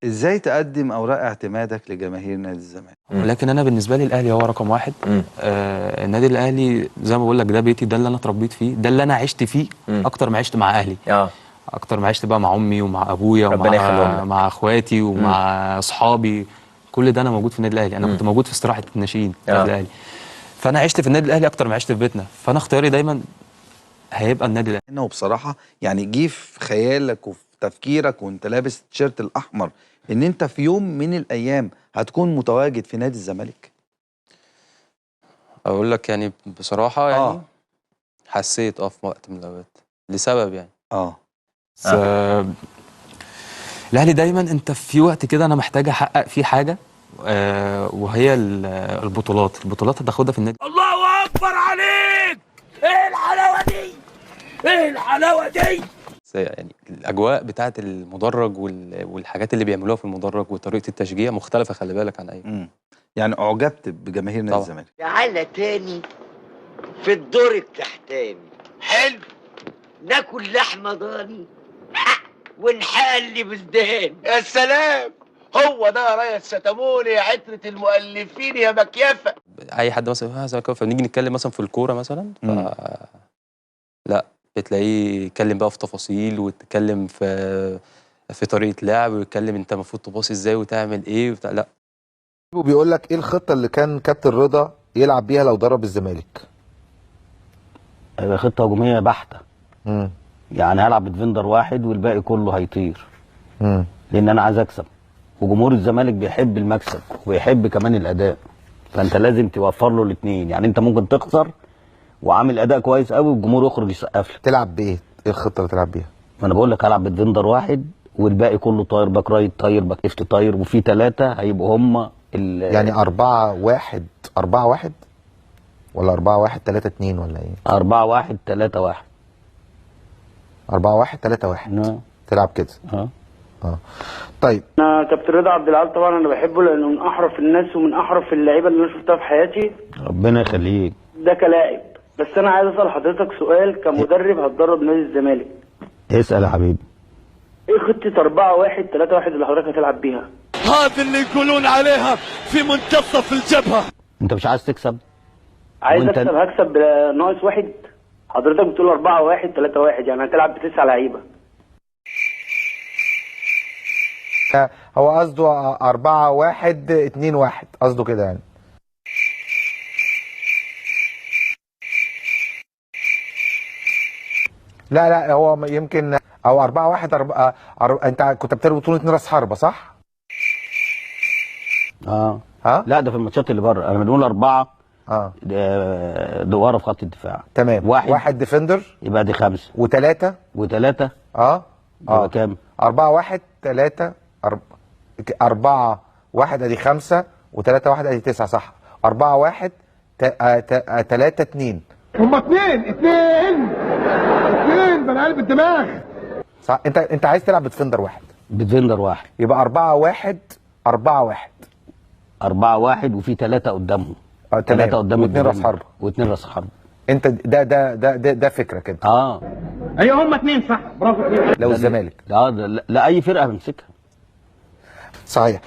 ازاي تقدم اوراق اعتمادك لجماهير نادي الزمالك؟ ولكن انا بالنسبة لي الاهلي هو رقم واحد. النادي الاهلي زي ما بقول لك ده بيتي، ده اللي انا اتربيت فيه، ده اللي انا عشت فيه اكتر ما عشت مع اهلي، اكتر ما عشت بقى مع امي ومع ابويا ربنا يخليهم ومع لك. مع اخواتي ومع اصحابي، كل ده انا موجود في النادي الاهلي. انا كنت موجود في استراحة الناشئين بتاعت الاهلي، فانا عشت في النادي الاهلي اكتر ما عشت في بيتنا، فانا اختياري دايما هيبقى النادي الاهلي. انه بصراحة يعني جه في خيالك وفي تفكيرك وانت لابس التيشيرت الاحمر ان انت في يوم من الايام هتكون متواجد في نادي الزمالك؟ اقول لك يعني بصراحة يعني حسيت في وقت من الاوقات لسبب يعني بس الاهلي دايما انت في وقت كده انا محتاج احقق فيه حاجة، وهي البطولات. البطولات هتاخدها في النادي. الله اكبر عليك، ايه الحلاوة دي، ايه الحلاوة دي. بس يعني الاجواء بتاعه المدرج والحاجات اللي بيعملوها في المدرج وطريقه التشجيع مختلفة، خلي بالك عن اي. يعني اعجبت بجماهير نادي طبعا. الزمالك. تعالى تاني في الدور التحتاني، حلو، ناكل لحمه ضاني ونحلي بلدان. يا سلام، هو ده يا ريس ستموني يا عترة المؤلفين يا مكيفة. اي حد مثلا زملكاوي، فنيجي نتكلم مثلا في الكورة مثلا، لا بتلاقيه يتكلم بقى في تفاصيل، ويتكلم في طريقه لعب، ويتكلم انت المفروض تباصي ازاي وتعمل ايه وبتاع. لا وبيقول لك ايه الخطة اللي كان كابتن رضا يلعب بيها لو درب الزمالك؟ هيبقى خطه هجومية بحته. يعني هلعب ب defender واحد والباقي كله هيطير. لان انا عايز اكسب، وجمهور الزمالك بيحب المكسب وبيحب كمان الاداء، فانت لازم توفر له الاثنين. يعني انت ممكن تخسر وعامل اداء كويس قوي والجمهور يخرج يسقف لك. تلعب بايه؟ ايه الخطة اللي تلعب بيها؟ ما انا بقول لك هلعب ب defender واحد والباقي كله طاير، back right طاير، back left طاير، وفي ثلاثة هيبقوا هم يعني 4 1 4 1 ولا 4 1 3 2 ولا ايه؟ 4 1 3 1. 4 1 3 1. نعم. تلعب كده. طيب انا كابتن رضا عبد العال طبعا انا بحبه لانه من احرف الناس ومن احرف اللعيبة اللي انا شفتها في حياتي. ربنا يخليك. ده كلاعب، بس انا عايز اسال حضرتك سؤال كمدرب هتدرب نادي الزمالك. اسال يا حبيبي. ايه خطه 4 1 3 1 اللي حضرتك هتلعب بيها؟ هذا اللي يقولون عليها في منتصف الجبهة. انت مش عايز تكسب؟ عايز اكسب، هكسب ناقص واحد. حضرتك بتقول 4 1 3 1، يعني هتلعب بتسع لعيبة. هو قصده 4 1 2 1، قصده كده يعني. لا لا هو يمكن او 4 1 4. انت كنت بتلعب بطوله 2 راس حربه صح؟ ها؟ لا ده في الماتشات اللي بره، انا بنقول 4 دواره في خط الدفاع. تمام. واحد defender يبقى دي 5 وثلاثة وثلاثة. يبقى كام؟ 4 1 3 4 1 ادي 5 و3 1 ادي 9 صح. 4 1 3 2. هما 2 2 2 بني قلب الدماغ. صح. انت عايز تلعب ب defender واحد. ب defender واحد يبقى 4 1 4 1. 4 1 وفي 3 قدامهم. تمام. 3 قدام واثنين راس حربه. واثنين راس حربه. انت ده ده ده ده, ده فكرة كده. ايوه هما 2 صح، برافو. لو الزمالك لا اي فرقه بنمسكها. صحيح.